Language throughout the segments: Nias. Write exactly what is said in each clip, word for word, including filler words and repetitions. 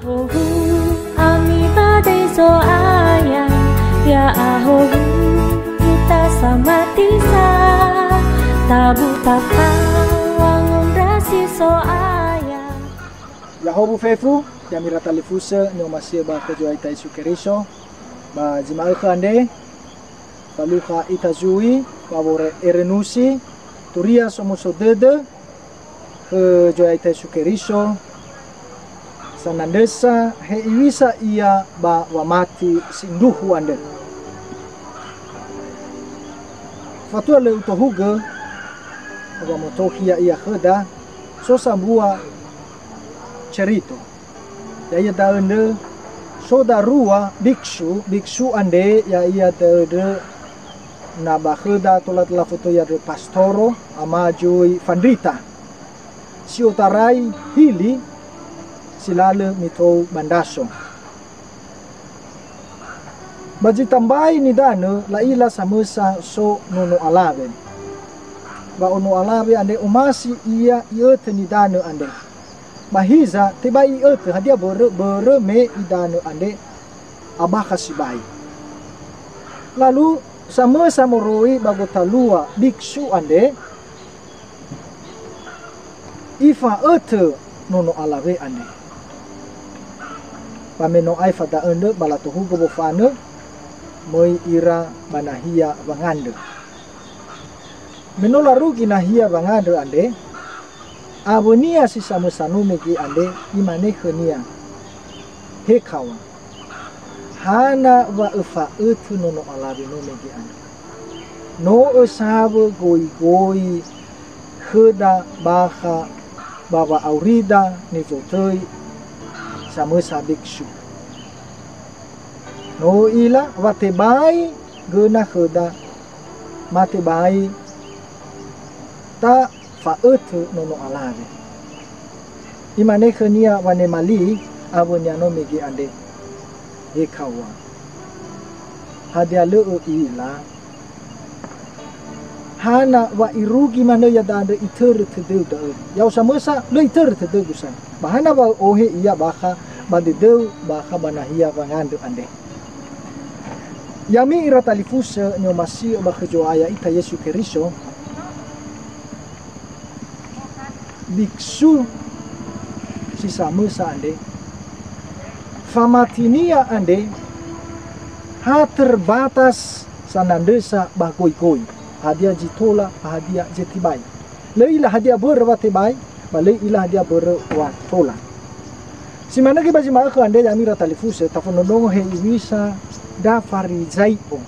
Howu ami badai Zo'aya, ya'ahowu ita samati sa, tabu tafa wangondrasi Zo'aya. Ya'ahowu fefu, ya'ami ira talifusö ni'omasi'ö ba khö Zo'aya ita Yesu Keriso, ba zi ma'ökhö andre, falukha ita zui, ba wore erenusi, turia somuso dödö, khö Zo'aya ita Yesu Keriso, sanandrösa he iwisa Ia ba wamati sindruhu andrö. Fatua lö utohugö, wa motohi ya'ia khöda, so sambua cerito. Ya'ia da'ö ndrö, so darua biksu, biksu andre ya'ia da'ö ndrö na ba khöda tola-tola fotöi andrö pastoro, ama zui fandrita. Si otarai hili si lalö mitou ba ndraso. Ba zi tambai nidanö la'ila samösa so nono alawe. Ba ono alawe andre omasi ia i'ötö nidanö andre. Ba hiza, tebai i'ötö, hadia börö? Börö me idanö andre abakha sibai. Lalu, samösa moroi ba gotalua biksu andre, ifa'ötö nono alawe andre. Ba me no aefa da'ö ndrö ba latohugö wofanö, möi ira ba nahia wangandrö. Me no larugi nahia wangandrö andre, awönia si samösa no mege andre, imane khönia, "He kawa, hana wa öfa'ötö nono alawe no mege andre? No ösawö goigoi khöda bakha ba wa'aurida nifotöi samösa biksu. No ö'ila wa tebai göna khöda, ma tebai ta fa'ötö nono alawe." Imane khönia wanema li awönia no mege andre, "He kawa, hadia lö ö'ila? Hana wa irugi manö iada'e andre itörö tödöu da'ö? Ya'o samösa, lö itörö tödögu sa. Ba hana wa ö'ohe ia bakha ba dödöu bakha ba nahia wangandrö andre?" Ya'ami ira talifusö ni'omasi'ö ba khö Zo'aya ita Yesu Keriso, biksu si samösa andre, famatinia andre ha terbatas sanandrösa ba goigoi, hadia zi tola, hadia zi tebai. Lö ila hadia börö wa tebai, ba lö ila hadia börö wa tola. Si manö göi ba zi ma'ökhö andre, ya'ami ira talifusö, tafondrondrongo he iwisa ndra Farizai'o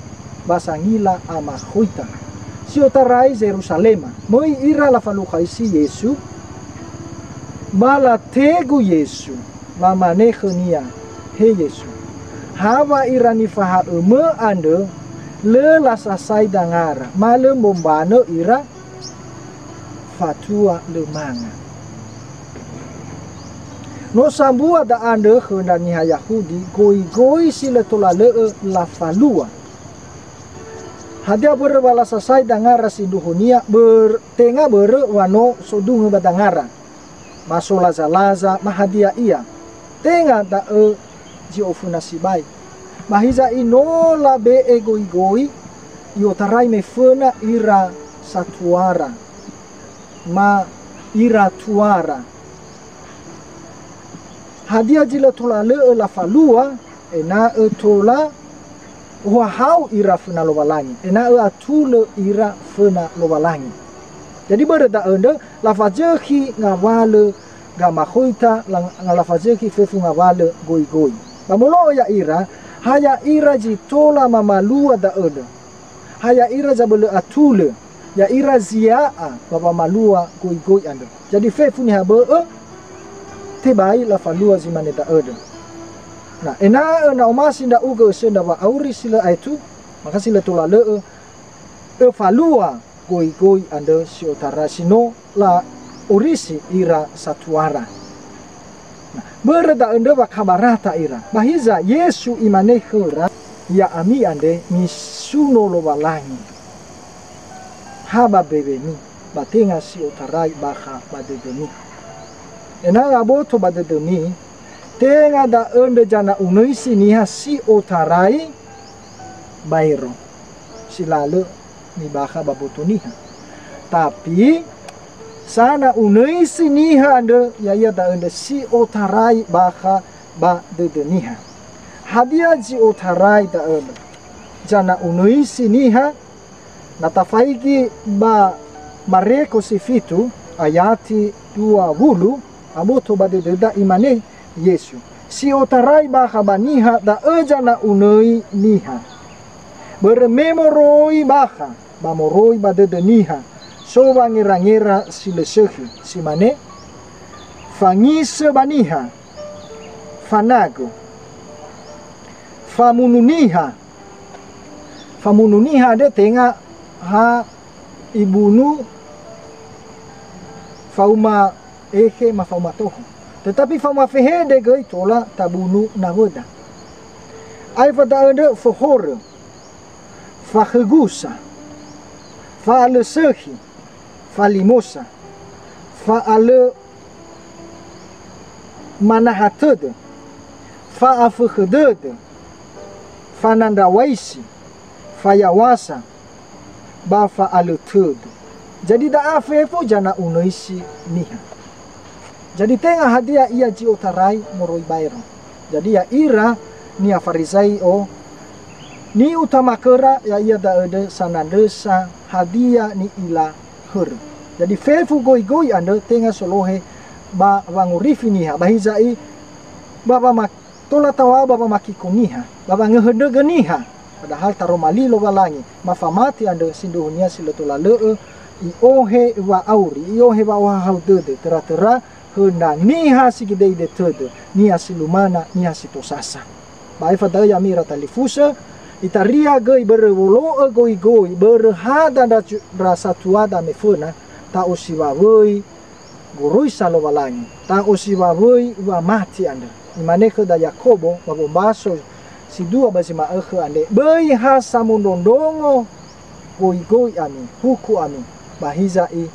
ba sangila amakhoita si otarai Yeruzalema. Möi ira lafalukhaisi Yesu, ba lategu Yesu, lamane khönia, "He Yesu, ha wa ira nifaha'ömö andrö lö lasasai dangara, ma lö mombanö ira fatua lö manga." No sambua da'a andrö khö ndra niha Yahudi goigoi si lö tola lö'ö lafalua. Hadia börö wa lasasai dangara sindruhunia? Bör-, tenga börö wa no sodungö ba dangara, ma so laza-laza, ma hadia ia. Tenga da'ö zi oföna sibai. Ba hiza i no labe'e goigoi, i'otarai me föna ira satuara, ma ira tuara. Hadia zi lö tola lö'ö lafalua? Ena'ö tola ohahau ira föna Lowalangi, ena'ö atulö ira föna Lowalangi. Jadi börö da'ö ndrö lafazökhi ngawalö gamakhoita, la-, lafazökhi fefu ngawalö goigoi. Ba molo'ö ya'ira, ha ya'ira zi tola mamalua da'ö ndrö. Ha ya'ira zabölö atulö, ya'ira zia'a ba wamalua goigoi andrö. Jadi fefu niha bö'ö, tebai lafalua zi mane da'ö ndrö. Na, ena'ö na omasi ndra'ugö ösöndra wa'auri si lö aetu, maka si lö tola lö'ö, öfalua goigoi andrö si otara si no la'orisi ira satuara. Na, börö da'ö ndrö wa kabarata ira. Ba hiza Yesu imane khöra, "Ya'ami andre misuno Lowalangi ha ba mbewemi, ba tenga si otarai bakha ba dödömi. Ena'ö aboto ba dödömi, Tenga da'ö ndrö zana'unöisi niha si otarai baero, si lalö nibakha ba boto niha. Tapi, sana'unöisi niha andrö, ya'ia da'ö ndrö si otarai bakha ba dödö niha. Hadia zi otarai da'ö ndrö? Zana'unöisi niha, na tafaigi ba Mareko si fitu, ayati dua wulu, aboto ba dödöda, imane Yesu, "Si otarai bakha ba niha da'ö zana'unöi niha. Börö me moroi bakha, ba moroi ba dödö niha, so wangerangera si lö sökhi, si mane, fangisö ba niha, fanagö, famunu niha." Famunu niha andre tenga ha ibunu faoma ekhe ma faoma toho. Tetapi faoma fehede göi tola tabunu nawöda. Aefa da'ö ndrö fohorö, fakhögusa, fa'alösökhi, falimosa, fa'alö manaha tödö, fa'afökhö dödö, fanandrawaisi, fayawasa, ba fa'alö tödö. Jadi da'a fefu zana'unöisi niha. Jadi tenga hadia ia zi otarai moroi baero. Jadi ya'ira niha Farizai'o ni'utama khöra, ya'ia da'ö ndrö sanandrösa hadia ni'ila hörö. Jadi fefu goigoi andrö tenga solohe ba wangorifi niha, ba hiza'i ba wama-, tola tawa'ö ba wamakiko niha, ba wangöhöndrögö niha. Padahal taroma li Lowalangi, ma famati andrö sindruhunia si lö tola lö'ö, i'ohe wa'auri, i'ohe wa'ohahau dödö, töra-töra höna niha si gidei'ide tödö, niha si lumana, niha si tosasa. Ba aefa da'ö ya'ami ira talifusö, itaria göi börö wolo'ö goigoi, börö hada ndra, ndra satuada meföna, ta'osiwawöi goroisa Lowalangi, ta'osiwawöi wamati andrö. Imane khöda Yakobo ba wombaso si dua ba zi ma'ökhö andre, "Böi ha samondrondrongo goigoi ami, huku ami, ba hiza'i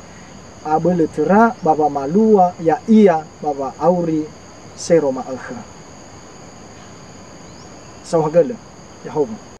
abölö töra ba wamalua, ya'ia ba wa'auri sero ma'ökhö." Saohagölö, Ya'ahowu.